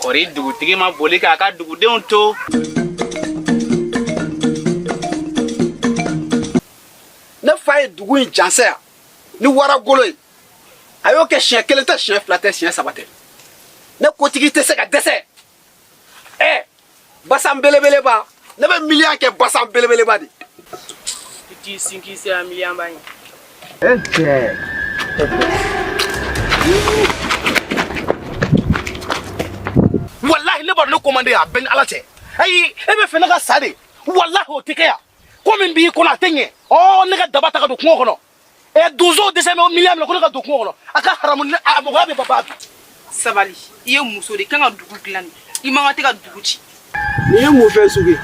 Kɔri dugutigi ma boli k'a ka dugudenw to. Ne fa ye dugu in jansɛ yan ni waragolo ye. A y'o kɛ siɲɛ kelen tɛ, siɲɛ fila tɛ, siɲɛ saba tɛ. Ne kotigi tɛ se ka dɛsɛ. Ɛ basan belebeleba, ne bɛ miliyan kɛ basan belebeleba de. I t'i sin k'i sera miliyanba ye. E cɛ. Walahi ne b'a dɔn ne commandé a bɛɛ ni Ala cɛ. Ayi e bɛ fɛ ne ka sa de. Walahi o tɛ kɛ yan. Ko min b'i kɔnɔ a tɛ ɲɛ. Ɔ ne ka daba ta ka don kungo kɔnɔ. Ɛ donsow dɛsɛ bɛ miliyan minɛ ko ne ka don kungo kɔnɔ. A ka haramu ne a mɔgɔya bɛ ban bi. Sabali, i ye muso de, i kan ka dugu dilan de. I man kan tɛ ka dugu ci. Nin ye mun fɛn sugu ye?